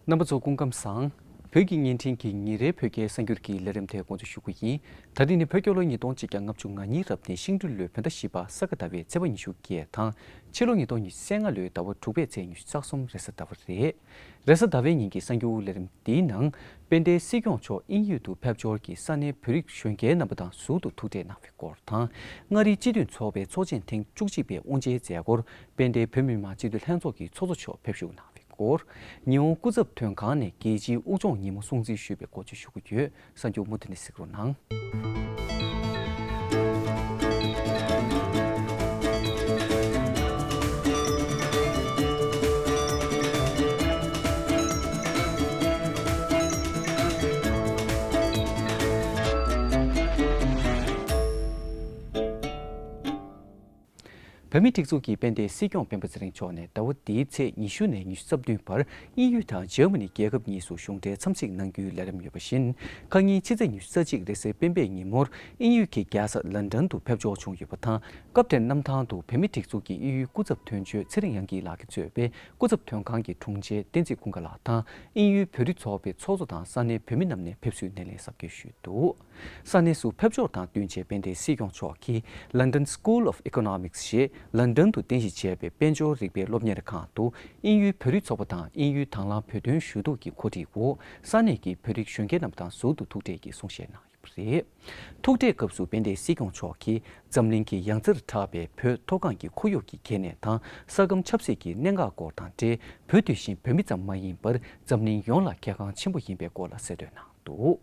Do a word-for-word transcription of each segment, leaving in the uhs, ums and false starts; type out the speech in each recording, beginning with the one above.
རྣམ་པ་ཚོ་སྐུ་ཁམས་བཟང་། བོད་ཀྱི་བརྙན་འཕྲིན་གྱི་ཉིན་རེའི་བོད་སྐད་གསར་འགྱུར་གྱི་ལས་རིམ་དེ་འགོ་འཛུགས་ཞུ་གི་ཡིན། ད་རིང་ནི་བོད་རྒྱལ་ལོ་ཉིས་སྟོང་གཅིག་བརྒྱ་ལྔ་བཅུ་ང་གཉིས་རབ་གནས་ཤིང་སྦྲུལ་ལོའི་བོད་ཟླ་བཞི་པ་ས་ག་ཟླ་བའི་ཚེས་པ་ཉི་ཤུ་བརྒྱད་དང་། ཕྱི་ལོ་ཉིས་སྟོང་ཉི་ཤུ་རྩ་ལྔ་ལོའི་ཟླ་བ་དྲུག་པའི་ཚེས་ཉི་ཤུ་རྩ་གསུམ་རེས་གཟའ་ཟླ་བ་རེད། རེས་གཟའ་ཟླ་བའི་ཉིན་གྱི་གསར་འགྱུར་ལས་རིམ་འདིའི་ནང་། དཔལ་ལྡན་སྲིད་སྐྱོང་མཆོག་དབྱིན་ཡུལ་དུ་ཕེབས་འབྱོར་གྱིས་ས་གནས་བོད་རིགས་གཞོན་སྐྱེས་རྣམ་པ་དང་ཟུར་དུ་ཐུག་འཕྲད་གནང་བའི་སྐོར་དང་། མངའ་རིས་སྤྱི་མཐུན་ཚོགས་པའི་ཚོགས་ཆེན་ཐེངས་བཅུ་གཅིག་པའི་དབུ་འབྱེད་མཛད་སྒོར་དཔལ་ལྡན་བོད་མི་མང་སྤྱི་འཐུས་ལྷན་ཚོགས་ཀྱི་ཚོགས་གཙོ་མཆོག་ཕེབས་བཞུགས་གནང་བའི་སྐོར། ཉི་ཧོང་སྐུ་ཚབ་དོན་ཁང་ནས་རྒྱལ་སྤྱིའི་དབུགས་སྦྱོང་ཉིན་མོ་སྲུང་བརྩི་ཞུས་པའི་སྐོར་བཅས་ཞུ་གི་ཡོད། གསར་འགྱུར་མུ་མཐུད་ནས་གཟིགས་རོགས་གནང་། བོད་མིའི་སྒྲིག་འཛུགས་ཀྱི་དཔལ་ལྡན་སྲིད་སྐྱོང་སྤེན་པ་ཚེ་རིང་མཆོག་ནས་ཟླ་བ་འདིའི་ཚེས་ཉི་ཤུ་ནས་ཉི་ཤུ་རྩ་བདུན་བར་དབྱིན་ཡུལ་དང་འཇར་མ་ནི་རྒྱལ་ཁབ་གཉིས་སུ་གཞུང་འབྲེལ་འཚམས་གཟིགས་གནང་རྒྱུའི་ལས་རིམ་ཡོད་པ་བཞིན། ཁ་ཉིན་ཕྱི་ཚེས་ཉི་ཤུ་རྩ་གཅིག་རེས་གཟའ་སྤེན་པའི་ཉིན་མོར་དབྱིན་ཡུལ་གྱི་རྒྱལ་ས་ལན་ཌན་དུ་ཕེབས་འབྱོར་བྱུང་ཡོད་པ་དང་། སྐབས་དེར་གནམ་ཐང་དུ་བོད་མིའི་སྒྲིག་འཛུགས་ཀྱི་དབྱིན་ཡུལ་སྐུ་ཚབ་དོན་གཅོད་ཚེ་རིང་དབྱངས་སྐྱིད་ལགས་ཀྱིས་གཙོས་པའི་སྐུ་ཚབ་དོན་ཁང་གི་དྲུང་ཆེ་བསྟན་འཛིན་ཀུན་དགའ་ལགས་དང་། དབྱིན་ཡུལ་བོད་རིགས་ཚོགས་པའི་ཚོགས་གཙོ་དང་ས་གནས་བོད་མི་རྣམས་ནས་ཕེབས་བསུའི་སྣེ་ལེན་གཟབ་རྒྱས་ཞུས་འདུག། ས་གནས་སུ་ཕེབས་འབྱོར་དང་བསྟུན་བྱས་དཔལ་ལྡན་སྲིད་སྐྱོང་མཆོག་གིས་London School of Economics ཞེས་ལན་ཌན་དུ་རྟེན་གཞི་བྱས་པའི་དཔལ་འབྱོར་རིག་པའི་སློབ་གཉེར་ཁང་དུ་དབྱིན་ཡུལ་བོད་རིགས་ཚོགས་པ་དང་དབྱིན་ཡུལ་དྭང་བླངས་བོད་དོན་ཞུ་གཏུག་གི་གོ་སྒྲིག་འོག་ས་གནས་ཀྱི་བོད་རིགས་གཞོན་སྐྱེས་རྣམས་དང་ཟུར་དུ་ཐུག་འཕྲད་ཀྱིས་གསུང་བཤད་གནང་ཡོད་པ་རེད། ཐུག་འཕྲད་སྐབས་སུ་དཔལ་ལྡན་སྲིད་སྐྱོང་མཆོག་གིས་འཛམ་གླིང་གི་ཡང་རྩེར་གྲགས་པའི་བོད་མཐོ་སྒང་གི་ཁོར་ཡུག་གི་གལ་གནད་དང་ས་ཁམས་ཆབ་སྲིད་ཀྱི་གནད་འགག་སྐོར་དང་འབྲེལ། བོད་དེ་བཞིན་བོད་མི་ཙམ་མ་ཡིན་པར་འཛམ་གླིང་ཡོངས་ལ་གལ་འགངས་ཆེན་པོ་ཡིན་པའི་སྐོར་ལ་གསལ་སྟོན་གནང་འདུག།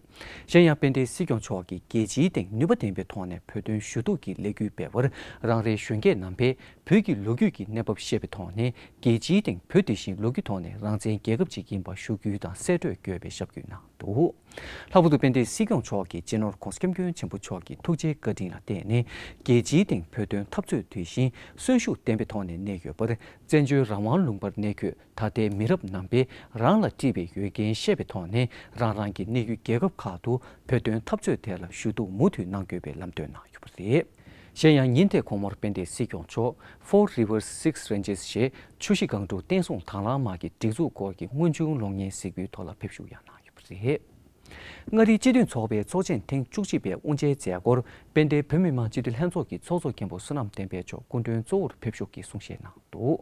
གཞན་ཡང་དཔལ་ལྡན་སྲིད་སྐྱོང་མཆོག་གིས་རྒྱལ་སྤྱིའི་སྟེང་ནུས་པ་ལྡན་པའི་ཐོག་ནས་བོད་དོན་ཞུ་གཏུག་གི་ལས་འགུལ་སྤེལ་བར། རང་རེའི་གཞོན་སྐྱེས་རྣམ་པས་བོད་ཀྱི་ལོ་རྒྱུས་ཀྱི་གནས་བབ་ཤེས་པའི་ཐོག་ནས། རྒྱལ་སྤྱིའི་སྟེང་བོད་དེ་བཞིན་ལོ་རྒྱུས་ཐོག་ནས་རང་བཙན་རྒྱལ་ཁབ་ཅིག་ཡིན་པ་ཞུ་རྒྱུ་དང་གསལ་བསྒྲགས་དགོས་པའི་ཞབས་སྐུལ་གནང་འདུག། ལྷག་པར་དུ་དཔལ་ལྡན་སྲིད་སྐྱོང་མཆོག་གིས་སྤྱི་ནོར་༧གོང་ས་༧སྐྱབས་མགོན་ཆེན་པོ་མཆོག་གི་ཐུགས་རྗེའི་བཀའ་དྲིན་ལ་བརྟེན་ནས། རྒྱལ་སྤྱིའི་སྟེང་བོད་དོན་འཐབ་རྩོད་དེ་བཞིན་གསོན་ཤུགས་ལྡན་པའི་ཐོག་ནས་གནས་ཡོད་པར། བཙན་བྱོལ་རང་དབང་ལུང་པར་གནས་འཁོད་ད་ལྟའི་མི་རབས་རྣམ་པས་རང་ལ་དཀྲིས་པའི་འོས་འགན་ཤེས་པའི་ཐོག་ནས། རང་རང་གི་གནས་ཡུལ་རྒྱལ་ཁབ་ཁག་ཏུ་བོད་དོན་འཐབ་རྩོད་དེ་ལ་ཞུ་གཏུག་མུ་མཐུད་གནང་དགོས་པའི་ལམ་སྟོན་གནང་ཡོད་པ་རེད། གཞན་ཡང་ཉིན་དེ་གོང་མར་དཔལ་ལྡན་སྲིད་སྐྱོང་མཆོག Four Rivers Six Ranges ཞེས་ཆུ་བཞི་སྒང་དྲུག་བསྟན་སྲུང་དང་བླངས་དམག་གི་སྒྲིག་འཛུགས་སྐོར་གྱི་དངོས་བྱུང་གློག་བརྙན་གཟིགས་འབུལ་ཐོག་ལ་ཕེབས་བཞུགས་ཡང་གནང་ཡོད་པ་རེད། མངའ་རིས་སྤྱི་མཐུན་ཚོགས་པའི་ཚོགས་ཆེན་ཐེངས་བཅུ་གཅིག་པའི་དབུ་འབྱེད་མཛད་སྒོར་དཔལ་ལྡན་བོད་མི་མང་སྤྱི་འཐུས་ལྷན་ཚོགས་ཀྱི་ཚོགས་གཙོ་མཁན་པོ་བསོད་ནམས་བསྟན་འཕེལ་མཆོག་སྐུ་མགྲོན་གཙོ་བོར་ཕེབས་བཞུགས་ཀྱིས་གསུང་བཤད་གནང་འདུག།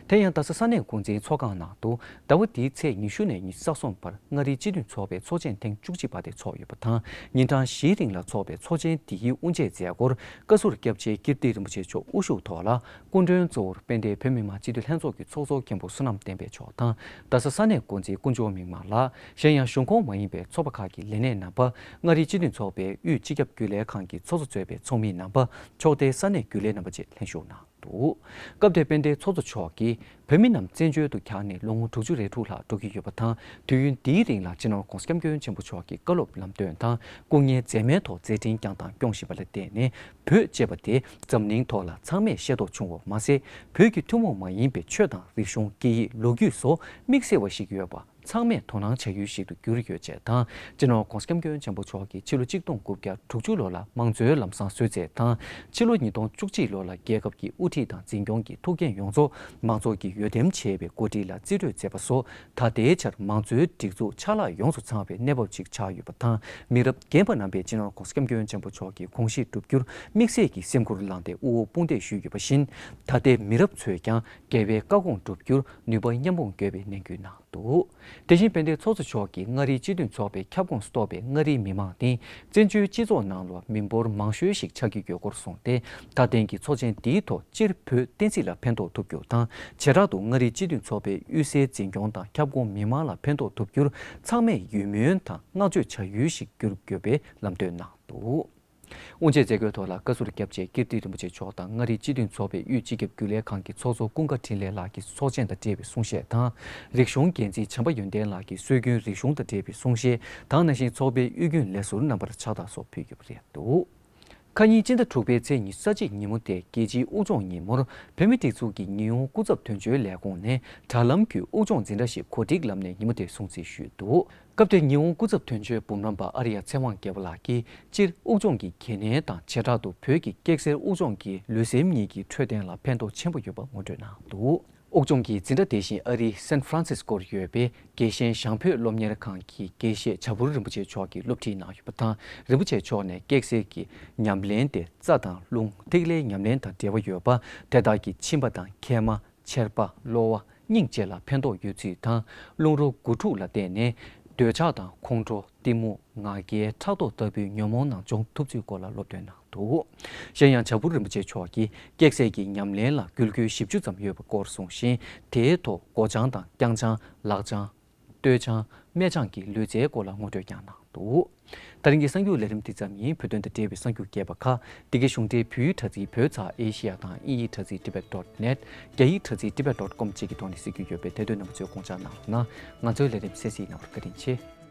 དེ་ཡང་རྡ་ས་ས་གནས་འགོ་འཛིན་ཚོགས་ཁང་ནང་དུ་ཟླ་བ་འདིའི་ཚེས་ཉི་ཤུ་ནས་ཉི་ཤུ་རྩ་གསུམ་བར་མངའ་རིས་སྤྱི་མཐུན་ཚོགས་པའི་ཚོགས་ཆེན་ཐེངས་བཅུ་གཅིག་པ་དེ་ཚོགས་ཡོད་པ་དང་། ཉིན་གྲངས་བཞིའི་རིང་ལ་འཚོགས་པའི་ཚོགས་ཆེན་འདིའི་དབུ་འབྱེད་མཛད་སྒོར་བཀའ་ཟུར་སྐྱབས་རྗེ་ཀིརྟི་རིན་པོ་ཆེ་མཆོག་དབུ་བཞུགས་ཐོག་ལ། སྐུ་མགྲོན་གཙོ་བོར་དཔལ་ལྡན་བོད་མི་མང་སྤྱི་འཐུས་ལྷན་ཚོགས་ཀྱི་ཚོགས་གཙོ་མཁན་པོ་བསོད་ནམས་བསྟན་འཕེལ་མཆོག་དང་། རྡ་ས་ས་གནས་འགོ་འཛིན་དཀོན་མཆོག་མིག་དམར་ལགས། གཞན་ཡང་གཞུང་ཁོངས་མ་ཡིན་པའི་ཚོགས་པ་ཁག་གི་ལས་སྣེ་རྣམ་པ། མངའ་རིས་སྤྱི་མཐུན་ཚོགས་པའི་དབུས་སྤྱི་ཁྱབ་རྒྱུན་ལས་ཁང་གི་ཚོགས་གཙོ་གཙོས་པའི་ཚོགས་མི་རྣམ་པ། ཕྱོགས་མཐའི་ས་གནས་རྒྱུན་ལས་རྣམ་པ་བཅས་ལྷན་ཞུགས་གནང་འདུག། སྐབས་དེར་དཔལ་ལྡན་ཚོགས་གཙོ་མཆོག་གིས། བོད་མི་རྣམས་བཙན་བྱོལ་དུ་གྱར་ནས་ལོ་ངོ་དྲུག་ཅུ་རེ་དྲུག་ལྷག་འགྲོ་གི་ཡོད་པ་དང་། དུས་ཡུན་འདིའི་རིང་ལ་སྤྱི་ནོར་༧གོང་ས་༧སྐྱབས་མགོན་ཆེན་པོ་མཆོག་གི་བཀའ་སློབ་ལམ་སྟོན་དང་། སྐུ་ངལ་འཛེམས་མེད་ཐོག་མཛད་འཕྲིན་བསྐྱངས་དང་སྐྱོང་བཞིན་པ་ལ་བརྟེན་ནས། བོད་ཅེས་པ་དེ་འཛམ་གླིང་ཐོག་ལ་ཚང་མས་ཤེས་རྟོགས་བྱུང་བ་མ་ཟད། བོད་ཀྱི་ཐུན་མོང་མ་ཡིན་པའི་ཆོས་དང་རིག་གཞུང་། སྐད་ཡིག་ལོ་རྒྱུས་སོགས་དམིགས་བསལ་བ་ཞིག་ཡོད་པ། ཚང་མས་དོ་སྣང་བྱ་ཡུལ་ཞིག་ཏུ་གྱུར་ཡོད་ཅེས་དང་། སྤྱི་ནོར་༧གོང་ས་༧སྐྱབས་མགོན་ཆེན་པོ་མཆོག་གིས་ཕྱི་ལོ་ཆིག་སྟོང་དགུ་བརྒྱ་དྲུག་ཅུ་ལོ་ལ་མང་གཙོའི་ལམ་བཟང་བཟོས་ཚད་དང་། ཕྱི་ལོ་ཉིས་སྟོང་བཅུ་གཅིག་ལོ་ལ་རྒྱལ་ཁབ་ཀྱི་དབུ་ཁྲིད་དང་འཛིན་སྐྱོང་གི་ཐུགས་འགན་ཡོངས་རྫོགས་མང་ཚོགས་ཀྱིས་འོས་འདེམས་བྱས་པའི་འགོ་ཁྲིད་ལ་རྩིས་སྤྲོད་མཛད་པ་སོགས། ད་ལྟའི་ཆར་མང་གཙོའི་སྒྲིག་འཛུགས་ཆ་ལག་ཡོངས་སུ་ཚང་བའི་གནས་བབ་ཅིག་ཆགས་ཡོད་པ་དང་། མི་རབས་རྒན་པ་རྣམ་པས་སྤྱི་ནོར་༧གོང་ས་༧སྐྱབས་མགོན་ཆེན་པོ་མཆོག་གི་དགོངས་གཞི་བསྒྲུབ་རྒྱུར་དམིགས་བསལ་གྱི་སེམས་ཁུར་བླངས་ཏེ་དབུ་འོག་དཔུང་འདེགས་ཞུས་ཡོད་པ་བཞིན། ད་ལྟའི་མི་རབས་ཚོས་ཀྱང་རྒྱལ་བའི་བཀའ་དགོངས་བསྒྲུབ་རྒྱུར་ནུས་པ་མཉམ་སྤུངས་དགོས་པའི་ནན་སྐུལ་གནང་འདུག། དེ་བཞིན་དཔལ་ལྡན་ཚོགས་གཙོ་མཆོག་གིས་མངའ་རིས་སྤྱི་མཐུན་ཚོགས་པའི་ཁྱབ་ཁོངས་སུ་གཏོགས་པའི་མངའ་རིས་མི་མང་ནི་བཙན་བྱོལ་སྤྱི་ཚོགས་ནང་ལ་མི་འབོར་མང་ཤོས་ཤིག་ཆགས་ཀྱི་ཡོད་སྐོར་གསུངས་ཏེ། ད་ཐེངས་ཀྱི་ཚོགས་ཆེན་འདིའི་ཐོག་སྤྱིར་བོད་བསྟན་སྲིད་ལ་ཕན་ཐོགས་ཐུབ་རྒྱུ་དང་། བྱེ་བྲག་ཏུ་མངའ་རིས་སྤྱི་མཐུན་ཚོགས་པའི་དབུས་སའི་འཛིན་སྐྱོང་དང་ཁྱབ་ཁོངས་མི་མང་ལ་ཕན་ཐོགས་ཐུབ་རྒྱུར་ཚང་མས་ཡིད་སྨོན་དང་བསྔགས་བརྗོད་བྱ་ཡུལ་ཞིག་འགྱུར་དགོས་པའི་ལམ་སྟོན་གནང་འདུག། དབུ་འབྱེད་མཛད་སྒོའི་ཐོག་ལ་བཀའ་ཟུར་སྐྱབས་རྗེ་ཀིརྟི་རིན་པོ་ཆེ་མཆོག་དང་། མངའ་རིས་སྤྱི་མཐུན་ཚོགས་པའི་དབུས་སྤྱི་ཁྱབ་རྒྱུན་ལས་ཁང་གི་ཚོགས་གཙོ་ཀུན་དགའ་འཕྲིན་ལས་ལགས་ཀྱིས་ཚོགས་ཆེན་དང་འབྲེལ་བའི་གསུང་བཤད་དང་། རིག་གཞུང་འགན་འཛིན་བྱམས་པ་ཡོན་ཏན་ལགས་ཀྱིས་སྲོལ་རྒྱུན་རིག་གཞུང་དང་འབྲེལ་བའི་གསུང་བཤད་དང་། ནང་བཞིན་ཚོགས་པའི་དབུས་རྒྱུན་ལས་ཟུར་རྣམ་པར་ཕྱག་རྟགས་སོགས་ཕུལ་ཡོད་པ་རེད་འདུག། ཁ་ཉིན་སྤྱི་ཟླ་དྲུག་པའི་ཚེས་ཉི་ཤུ་རྩ་གཅིག་ཉིན་མོ་སྟེ། རྒྱལ་སྤྱིའི་དབུགས་སྦྱོང་ཉིན་མོར་བོད་མིའི་སྒྲིག་འཛུགས་ཀྱི་ཉི་ཧོང་སྐུ་ཚབ་དོན་གཅོད་ལས་ཁུངས་ནས་དྲ་ལམ་བརྒྱུད་དབུགས་སྦྱོང་འཛིན་གྲྭ་ཞིག་གོ་སྒྲིག་ལམ་ནས་ཉིན་མོ་དེར་སྲུང་བརྩི་ཞུས་འདུག། སྐབས་དེར་ཉི་ཧོང་སྐུ་ཚབ་དོན་གཅོད་འབུམ་རམས་པ་ཨ་རི་ཡ་ཚེ་དབང་རྒྱལ་པོ་ལགས་ཀྱིས། སྤྱིར་དབུགས་སྦྱོང་གི་གལ་གནད་དང་། བྱེ་བྲག་ཏུ་བོད་ཀྱི་སྐྱེག་སེར་དབུགས་སྦྱོང་གིས་ལུས་སེམས་གཉིས་ཀྱི་འཕྲོད་བསྟེན་ལ་ཕན་ཐོགས་ཆེན་པོ་ཡོད་པ་ངོ་སྤྲོད་གནང་འདུག། ཨུ་ཚུགས་ཀྱི་འཛིན་གྲྭ་དེ་བཞིན་ཨ་རིའི་སན་ཧྥ་རན་སིས་ཀོར་ཡོད་པའི་རྒྱལ་ཞེན་ཞང་བོད་སློབ་གཉེར་ཁང་གི་དགེ་བཤེས་བྱ་འཕུར་རིན་པོ་ཆེ་མཆོག་གིས་སློབ་ཁྲིད་གནང་ཡོད་པ་དང་། རིན་པོ་ཆེ་མཆོག་ནས་སྐྱག་ཟས་ཀྱི་ཉམས་ལེན་དེ་རྩྭ་དང་རླུང་ཐིག་ལེའི་ཉམས་ལེན་དང་འབྲེལ་བ་ཡོད་པ། དེ་དག་གིས་མཆིན་པ་དང་མཁལ་མ། མཆེར་པ། གློ་བ། སྙིང་བཅས་ལ་ཕན་ཐོགས་ཡོད་ཚུལ་དང་། རླུང་རོ་དགུ་ཕྲུགས་ལ་བརྟེན་ནས་འདོད་ཆགས་དང་ཁོང་ཁྲོ། གཏི་མུག་ང་རྒྱལ། ཕྲག་དོག་ལྟ་བུའི་ཉོན་མོངས་རྣམས་སྦྱོང་ཐུབ་ཚུལ་སྐོར་ལ་སློབ་སྟོན་གནང་འདུག། གཞན་ཡང་བྱ་འཕུར་རིན་པོ་ཆེ་མཆོག་གིས་སྐྱག་ཟས་ཀྱི་ཉམས་ལེན་ལ་འགུལ་སྐྱོད་ཞིབ་འཇུག་ཙམ་ཡོད་པ་སྐོར་གསུངས་ཤིང་། དེའི་ཐོག་སྒོ་ལྕང་དང་རྐྱང་ལྕང་། ལག་ལྕང་། སྟོད་ལྕང་། སྨད་ལྕང་གི་ལུས་རྩལ་སྐོར་ལ་ངོ་སྤྲོད་ཀྱང་གནང་འདུག། ད་རིང་གི་གསར་འགྱུར་ལས་རིམ་འདི་ཙམ་ཡིན། བོད་དོན་དང་འབྲེལ་བའི་གསར་འགྱུར་རྒྱས་པ་ཁག་འདི་གའི་གཞུང་འབྲེལ་བོད་ཡིག་དྲ་ཚིགས་བོད་ཚ་ཨེ་ཤི་ཡ་དང་དབྱིན་ཡིག་དྲ་ཚིགས་tibet dot net། རྒྱ་ཡིག་དྲ་ཚིགས་tibet dot com་བཅས་ཀྱི་ཐོག་ནས་གཟིགས་རྒྱུ་ཡོད་པས། དེ་དོན་རྣམ་པ་ཚོས་དགོངས་འཇགས་གནང་རོགས་གནང་། ང་ཚོའི་ལས་རིམ་གསན་གཟིགས་གནང་བར་བཀའ་དྲིན་ཆེ།